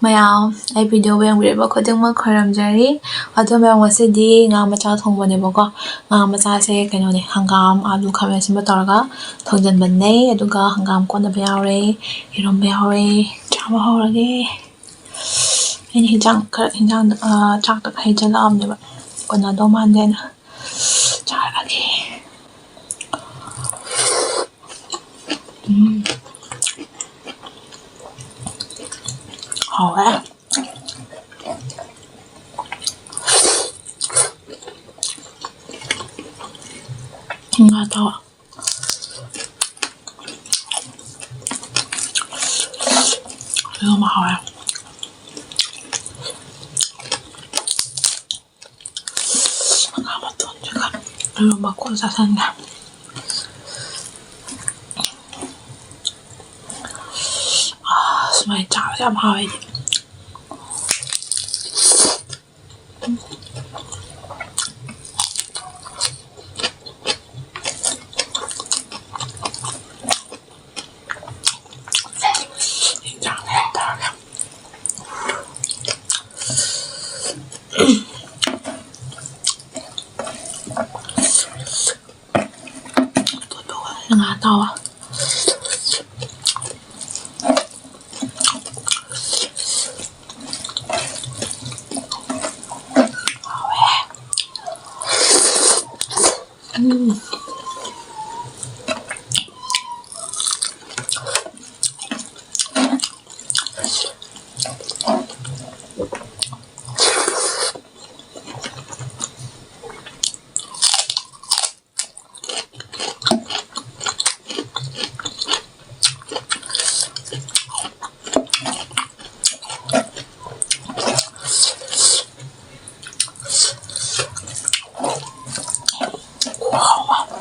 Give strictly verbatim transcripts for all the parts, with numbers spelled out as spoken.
ꯃꯌꯥꯝ, ꯑꯩ video ꯌꯦꯡꯕꯤꯔꯤꯕ ꯈꯨꯗꯤꯡꯃꯛ ꯈꯣꯏꯔꯝꯖꯔꯤ꯫ ꯑꯗꯣ ꯃꯌꯥꯝ, ꯉꯁꯤꯗꯤ ꯉꯥ ꯃꯆꯥ ꯊꯣꯡꯕꯅꯦꯕꯀꯣ꯫ ꯉꯥ ꯃꯆꯥꯁꯦ ꯀꯩꯅꯣꯅꯦ, ꯍꯪꯒꯥꯝ, ꯑꯂꯨ, ꯈꯥꯃꯦꯟ ꯑꯁꯤꯟꯕ ꯇꯧꯔꯒ ꯊꯣꯡꯖꯟꯕꯅꯦ꯫ ꯑꯗꯨꯒ ꯍꯪꯒꯥꯝ ꯀꯣꯠꯅꯕ ꯌꯥꯎꯔꯦ, ꯏꯔꯣꯝꯕ ꯌꯥꯎꯔꯦ꯫ ꯆꯥꯕ ꯍꯧꯔꯒꯦ꯫ ꯑꯩꯅ ꯍꯤꯟꯖꯥꯡ ꯈꯔ, ꯍꯤꯟꯖꯥꯡꯗ, ꯑ, ꯆꯥꯛꯇ ꯈꯔ ꯍꯩꯖꯜꯂꯛꯑꯕꯅꯦꯕ꯫ ꯀꯣꯟꯅꯗꯧ ꯃꯥꯟꯗꯦꯅ꯫ ꯆꯥꯔꯒꯦ꯫ ꯎꯝ꯫ ꯍꯥꯎꯋꯦ꯫ ꯉꯥ ꯇꯥꯎ꯫ ꯏꯔꯣꯝꯕ ꯍꯥꯎꯋꯦ꯫ ꯉꯥ ꯃꯇꯣꯟꯁꯤꯒ ꯏꯔꯣꯝꯕ ꯀꯣꯠꯂ ꯆꯥꯁꯟꯒꯦ꯫ ꯑꯥ, ꯁꯨꯃꯥꯏꯅ ꯆꯥꯕꯁꯦ ꯌꯥꯝ ꯍꯥꯎꯋꯦ ꯑꯩꯗꯤ꯫ ꯉꯥ ꯇꯥꯎꯕ꯫ ꯍꯥꯎꯋꯦ꯫ ꯎꯝ꯫ ꯈꯨꯍꯥꯎ ꯑꯃ꯫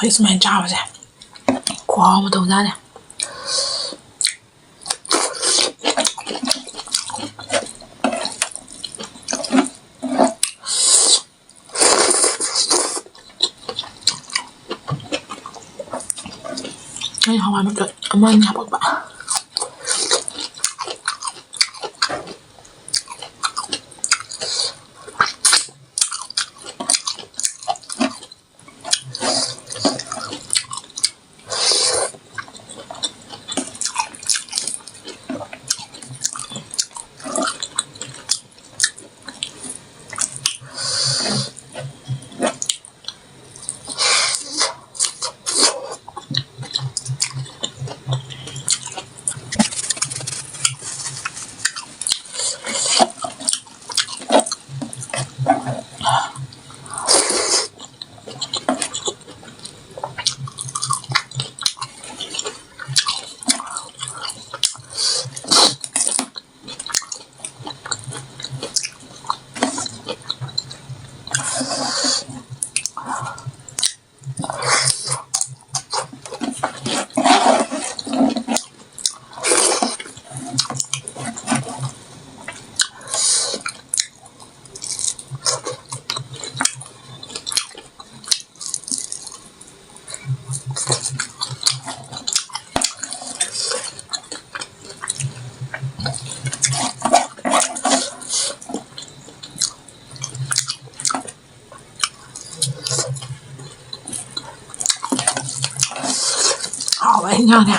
ꯑꯩ ꯁꯨꯃꯥꯏꯅ ꯆꯥꯕꯁꯦ ꯈꯨꯍꯥꯎ ꯑꯃ ꯇꯧꯖꯥꯠꯅꯤ꯫ ꯑꯩ ꯍꯋꯥꯏ ꯃꯆꯦꯠ ꯑꯃ ꯑꯅꯤ ꯍꯥꯄꯛꯄ꯫ ꯍꯥꯎꯕ ꯏꯟꯖꯥꯡꯅꯦ꯫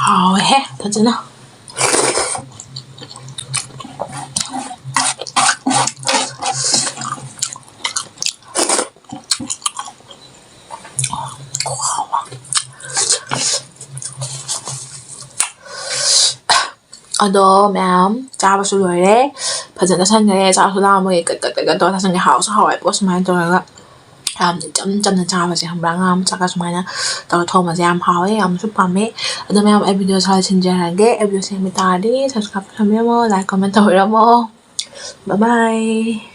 ꯍꯥꯎꯋꯦꯍꯦ ꯐꯖꯅ꯫ ꯑꯗꯣ ꯃꯌꯥꯝ, ꯆꯥꯕꯁꯨ ꯂꯣꯏꯔꯦ, ꯐꯖꯅ ꯆꯥꯁꯟꯈ꯭ꯔꯦ꯫ ꯆꯥꯛꯁꯨ ꯂꯥꯝꯕꯒꯤ ꯀꯠ ꯀꯠ ꯀꯠ ꯀꯠ ꯇꯧꯔ ꯆꯥꯁꯟꯈ꯭ꯔꯦ꯫ ꯍꯥꯎꯁꯨ ꯍꯥꯎꯋꯦꯕꯀꯣ ꯁꯨꯃꯥꯏꯅ ꯇꯧꯔꯒ꯫ ꯌꯥꯝ ꯏꯆꯝ ꯆꯝꯅ ꯆꯥꯕꯁꯦ, ꯈꯪꯕ꯭ꯔꯥ? ꯉꯥ ꯃꯆꯥꯒ ꯁꯨꯃꯥꯏꯅ ꯇꯧꯔ ꯊꯣꯡꯕꯁꯦ ꯌꯥꯝ ꯍꯥꯎꯋꯦ, ꯌꯥꯝꯁꯨ ꯄꯥꯝꯃꯦ꯫ ꯑꯗꯣ ꯃꯌꯥꯝ, ꯑꯩ video ꯁꯥ ꯂꯣꯏꯁꯤꯟꯖꯔꯒꯦ꯫ ꯑꯩ video ꯁꯦꯝꯕ ꯇꯥꯔꯗꯤ subscribe ꯇꯧꯕꯤꯔꯝꯃꯣ, like, comment ꯇꯧꯕꯤꯔꯝꯃꯣ꯫ Bye bye꯫